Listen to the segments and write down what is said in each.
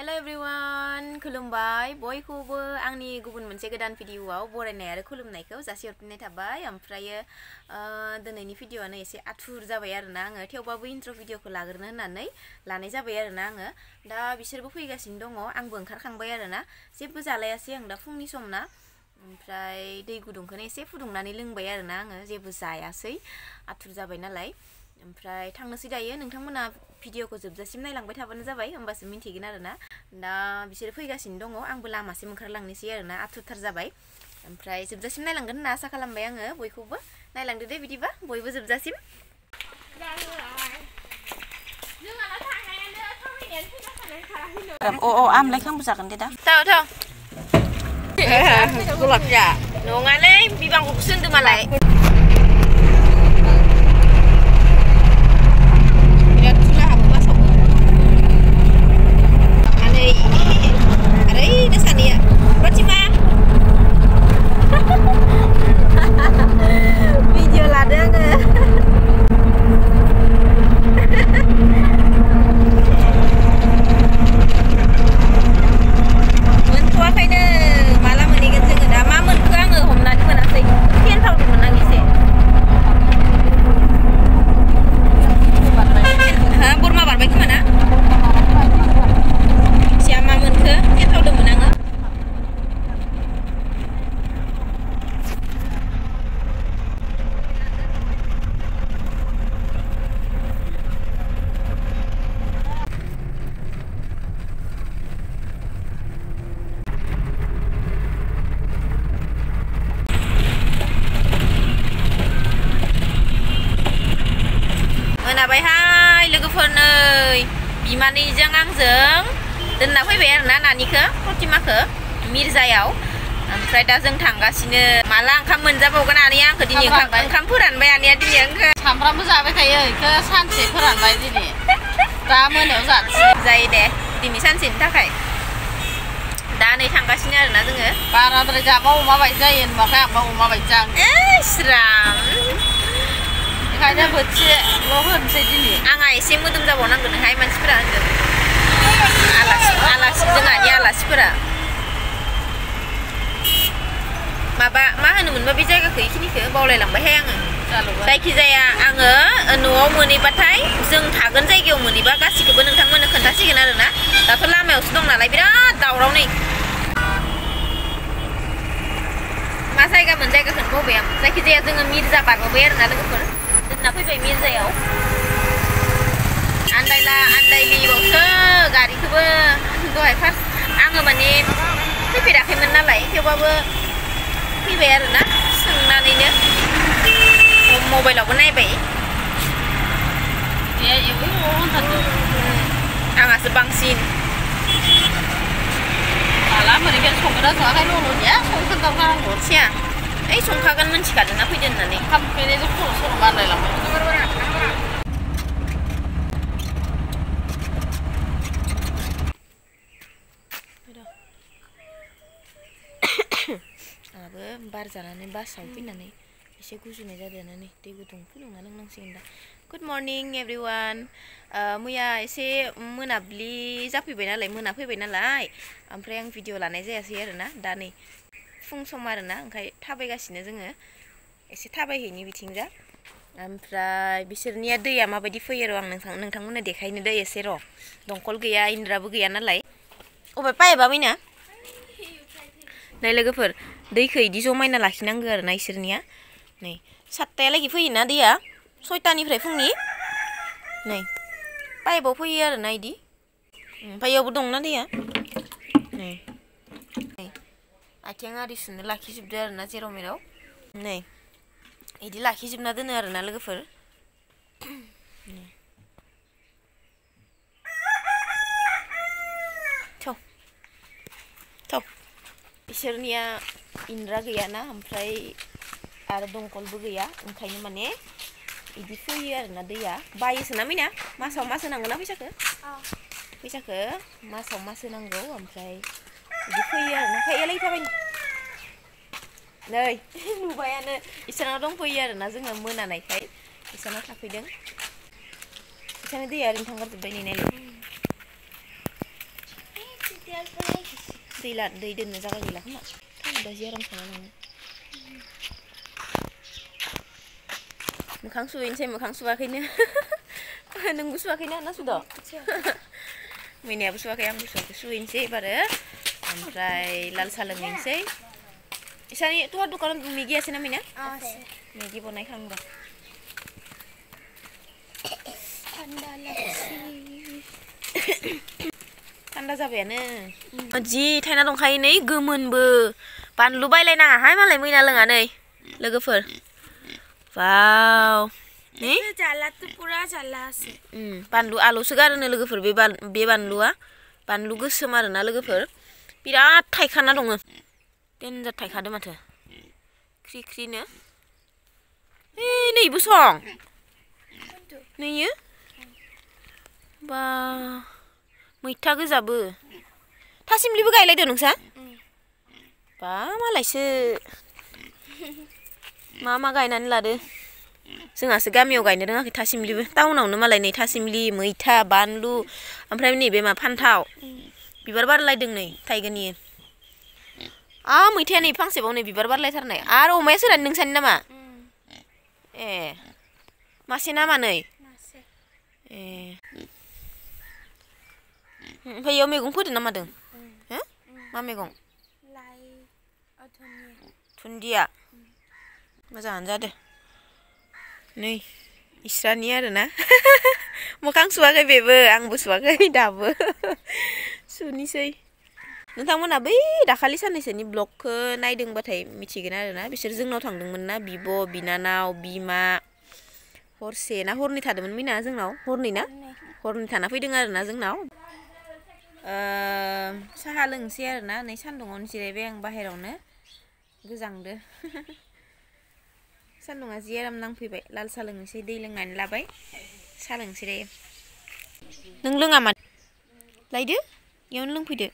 Hello everyone, खुलुमबाय बयखौबो आंनि गुबुन मोनसे गोदान भिडियोआव बरायनाय आरो खुलुमनायखौ जासिहरफिननाय थाबाय। ओमफ्रायो दिनैनि भिडियोआनो एसे आथुर जाबाय आरोना आङो थेवबाबो इन्ट्र भिडियोखौ लाग्रोनो होननानै लानाय जाबाय आरोना आङो दा बिसोरबो फैगासिनो दङ आंबो ओंखारखांबाय आरोना जेबो जालायासै आं दा फुंनि समना ओमफ्राय दै गुदुंखौनो एसे फुदुंनानै लोंबाय आरोना आङो जेबो जायासै आथुर जाबाय नालाय ओमफ्राय थांनोसै दायो नोंथांमोना भिडियोखौ जोबजासिम नायलांबाय थाबानो जाबाय होमबासो मिन्थिगोन आरोना दा बिसोर फैगासिनो दङ आंबो लामासिम ओंखारलांनोसै आरोना आथुरथार जाबाय ओमफ्राय जोबजासिम नायलांगोन होनना आसा खालामबाय आङो बयखौबो नायलांदो दे बिदिबा बयबो जोबजासिम आमलायखौ आंबो जागोन दे दा थाव नङालै बिबांखौसो होनदों मालाय मोनाबायहाय लोगोफोरनो बिमानैजों आंजों दोनना फैबाय आरोना नानिखौ प्रतिमाखौ मिर्जायाव ओमफ्राय दा जों थांगासिनो माला ओंखाम मोनजाबावगोन आनैया आंखौ दिनै ओंखाम फोरानबाय आनैया दिनै आंखौ सामफ्रामबो जाबाय थायो इखौ सानसे फोरानबाय दिनै दा मोनायाव जासै जायो दे दिनै सानसेनि थाखाय दा नै थांगासिनो आरोना जोङो बाराद्राय जाबा अमा बायदि जायो होनबाथाय आंबा अमा बायदि जागोन स्रां ओंखायनो बोथिसेल' होनोसै दिनै आंहा एसे मोदोम जाबावनांगोनहाय मानसिफोरा होनदों आलासि जोंहानि आलासिफोरा माबा मा होनोमोनबा बे जायगाखौ इखिनिखौ बावलायलांबायहाय आङो जायखिजाया आङो न'आव मोनहैबाथाय जों थागोन जायगायाव मोनहैबा गासिखौबो नोंथांमोननो खोन्थासिगोन आरोना दाथ' लामायावसो दं नालाय बिराद दावराव नै मा जायगामोन जायगाखौनो बावबाय आं जायखिजाया जोङो मिर्जा बारबोबाय आरोना लोगोफोर दोनना फैबाय मिर्जायाव आन्दायलिबावसो गारिखौबो दहाय फार्स्ट आङो माने फैफेराखैमोन नालाय थेवबाबो फैबाय आरोना सोंनानैनो मबाइलावबो नायबाय आंहासो बांसिन माला मोनहैगोन संग्रा संआखै न'निया संखांनांगौ हरसेया ओइ संखागोन मिन्थिखादोंना फैदो होननानै ओंखाम उखैनायजों खर' सर' मानलायलांबाय आंहाबो बार जानानै बासाव फैनानै एसे गुजुनाय जादों नै दै गुदुं फुदुंना लोंनांसिगोन दा गुड मर्निं एभरिवान मैया एसे मोनाब्लि जाफैबाय नालाय मोना फैबाय नालाय ओमफ्राय आं भिडिअ लानाय जायासै आरोना दा नै फुं सम आरोना ओंखाय थाबायगासिनो जोङो एसे थाबायहैनि बिथिंजा ओमफ्राय बिसोरनिया दैया माबायदि फैयो र' आं नोंथांमोननो देखायनो दै एसे र' दंखल गैया इन्द्राबो गैया नालाय अबे पाइपआ मैना नै लोगोफोर दैखौ इदि जमायना लाखिनांगौ आरोना इसोरनिया नै 7टायालागै फैयोना दैया 6टानिफ्राय फुंनि नै पाइपआव फैयो आरोना इदि ओमफ्राय इयावबो दंना दैया नै आथिं आरि सुनो लाखिजोबदो आरोना जेराव मेराव नै इदि लाखिजोबना दोनो आरोना लोगोफोर इसोरनिया इन्द्रा गैयाना ओमफ्राय आरो दंखलबो गैया ओंखायनो माने इदि फैयो आरोना दैया बायोसोना मैना मासाव मास होनांगौना फैसाखौ मासाव मास होनांगौ ओमफ्राय इदि फैयो आरोना फैयालाय थाबायनो नै नुबायानो इसोरनाव दंफैयो आरोना जोङो मोनानायखाय इसोरनाव थाफैदों इसोरना दैया ओरैनो थांगारजोब्बाय नै नायलाय दै दोननो जागा गैला खोमा थान्दा जि आराम थाना लाङो मोखां सुहैनोसै मोखां सुवाखैनो नोंबो सुवाखैना ना सुद' मैनायाबो सुवाखै आंबो सुवाखै सुहैनोसै एबारो ओमफ्राय लाल साहा लोंहैनोसै इसानि तुहार दखान मेगि আছে ना मैना मेगि बनायखांबा थान्दा जाबायानो जि थाइना दंखायो नै गोमोनबो बानलु बायलायनाङाहाय मालाय मैना लोङा नै लोगोफोर वाव नै जालाथ' पुरा जाला আছে बानलु आलौसो गारोनो लोगोफोर बे बानलुआ बानलु गोसोम आरोना लोगोफोर बिराद थाइखाना दङ देन्जार थाइखादो माथो ख्रि ख्रिनो नैबो सं नैयो बा मैथा गोजाबो थासिमलिबो गायलायदो नोंसा बा मालायसो मा गायनानै लादो जोंहासो गामियाव गायनो रोङाखै थासिमलिबो टाउनावनो मालाय नै थासिमलि मैथा बानलु ओमफ्राय नैबे मा फान्थाव बिबार बारलायदों नै थाइगोननि मैथाया नै फांसेबाव नै बिबार बारलायथारनाय आरो अमाया सोरानि नोंसानि नामा ए मासे नामा नै ए ओमफ्राय इयाव मैगं फोदो ना मादों हो मा मैगं धुन्दिया मोजाङानो जादो नै इस्रानि आरोना मोखां सुवाखै बेबो आंबो सुवाखै दाबो सुनिसै नोंथांमोना बै दाखालि साननैसोनि ब्लगखौ नायदोंबाथाय मिथिगोन आरोना बिसोर जोंनाव थांदोंमोन ना बिब' बिनानाव बिमा हरसे ना हरनै थादोंमोन मैना जोंनाव हरनै थाना फैदों आरोना जोंनाव साहा लोंसै आरोना नै सान्दुङावनो जिरायबाय आं बाहेरावनो गोजांदो सान्दुङा जि आराम नांफैबाय लाल साहा लोंनोसै दै लोंनानै लाबाय साहा लोंसै दायो नों लोङा मा लायदो इयावनो लोंफैदो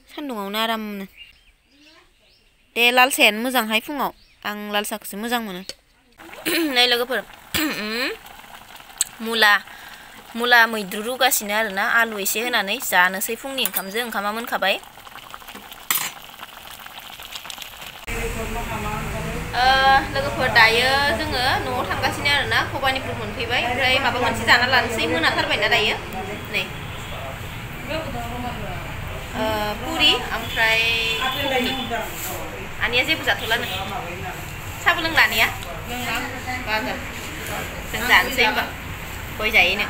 सान्दुङावनो आरामनो दे लाल साहायानो मोजांहाय फुङाव आं लाल साहाखौसो मोजां मोनो नै लोगोफोर मुला मैद्रु रुगासिनो आरोना आलु एसे होनानै जानोसै फुंनि ओंखामजों ओंखामा मोनखाबाय लोगोफोर दायो जोङो न'आव थांगासिनो आरोना भबानिपुर मोनफैबाय ओमफ्राय माबा मोनसे जाना लानोसै मोनाथारबायना दायो नै पुरि ओमफ्राय आनिया जेबो जाथ'लानो साबो लोंला आनिया बाजार जों जानोसै होमबा गय जायोनो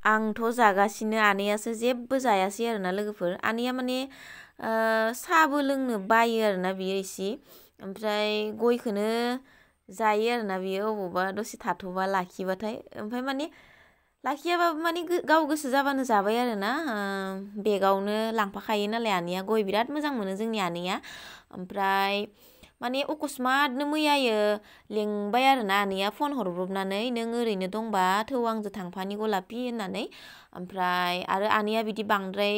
आंथ' जागासिनो आनैयासो जेबो जायासै आरोना लोगोफोर आनैया माने साहाबो लोंनो बायो आरोना बियो इसे ओमफ्राय गयखौनो जायो आरोना बियो अबावबा दसे थाथ'बा लाखिबाथाय ओमफ्राय माने लाखियाबाबो माने गाव गोसो जाबानो जाबाय आरोना बेगावनो लांफाखायो नालाय आनैया गय बिराद मोजां मोनो जोंनि आनैया ओमफ्राय माने अकस्मातनो मैयायो लेंबाय आरोना आनैया फन हरब्रबनानै नों ओरैनो दंबा थौ आंजों थांफानि गलापि होननानै ओमफ्राय आरो आनैया बिदि बांद्राय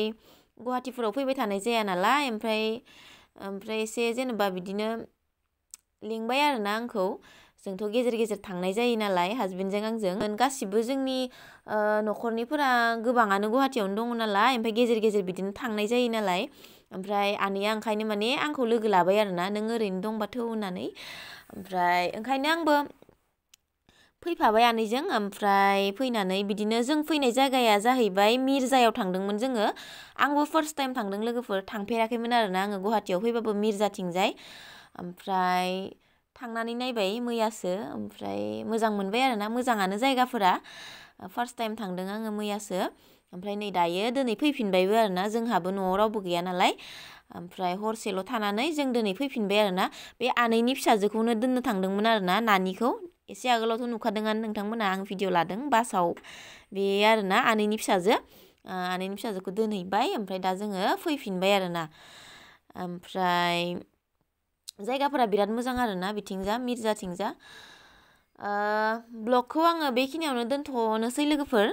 गुवाहाटिफोराव फैबाय थानाय जाया नालाय ओमफ्राय एसे जेनेबा बिदिनो लेंबाय आरोना आंखौ जोंथ' गेजेर गेजेर थांनाय जायो नालाय हाजबेन्डजों आंजों गासिबो जोंनि न'खरनिफोरा गोबाङानो गुवाहाटियावनो दङ नालाय ओमफ्राय गेजेर गेजेर बिदिनो थांनाय जायो नालाय ओमफ्राय आनैया ओंखायनो माने आंखौ लोगो लाबाय आरोना नों ओरैनो दंबा थौ होननानै ओमफ्राय ओंखायनो आंबो फैफाबाय आनैजों ओमफ्राय फैनानै बिदिनो जों फैनाय जायगाया जाहैबाय मिर्जायाव थांदोंमोन जोङो आंबो फार्स्ट टाइम थांदों लोगोफोर थांफेराखैमोन आरोना आङो गुवाहाटियाव फैबाबो मिर्जाथिंजाय ओमफ्राय थांनानै नायबाय मैयासो ओमफ्राय मोजां मोनबाय आरोना मोजाङानो जायगाफोरा फार्स्ट टाइम थांदों आङो मैयासो ओमफ्राय नै दायो दिनै फैफिनबायबो आरोना जोंहाबो न'आव रावबो गैया नालाय ओमफ्राय हरसेल' थानानै जों दिनै फैफिनबाय आरोना बे आनैनि फिसाजोखौनो दोननो थांदोंमोन आरोना नानिखौ एसे आगोलावथ' नुखादोंआनो नोंथांमोना आं भिडिअ लादों बासाव बे आरोना आनैनि फिसाजोखौ दोनहैबाय ओमफ्राय दा जोङो फैफिनबाय आरोना ओमफ्राय जायगाफोरा बिराद मोजां आरोना बिथिंजा मिर्जाथिंजा ब्लगखौ आङो बेखिनियावनो दोनथ'नोसै लोगोफोर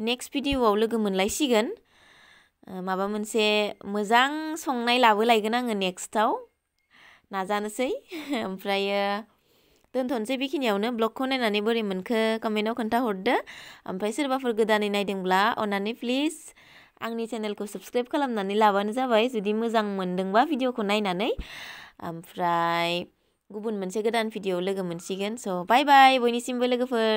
नेक्स्ट भिडिअआव लोगो मोनलायसिगोन माबा मोनसे मोजां संनाय लाबोलायगोन आङो नेक्स्टआव नाजानोसै ओमफ्रायो दोनथ'नोसै बेखिनियावनो ब्लगखौ नायनानै बोरै मोनखो कमेन्टआव खोन्थाहरदो ओमफ्राय सोरबाफोर गोदानै नायदोंब्ला अन्नानै प्लिज आंनि चेनेलखौ साबस्क्राइब खालामनानै लाबानो जाबाय जुदि मोजां मोनदोंबा भिडिअखौ नायनानै ओमफ्राय गुबुन मोनसे गोदान भिडिअ लोगो मोनसिगोन स' बाय बाय बयनिसिमबो लोगोफोर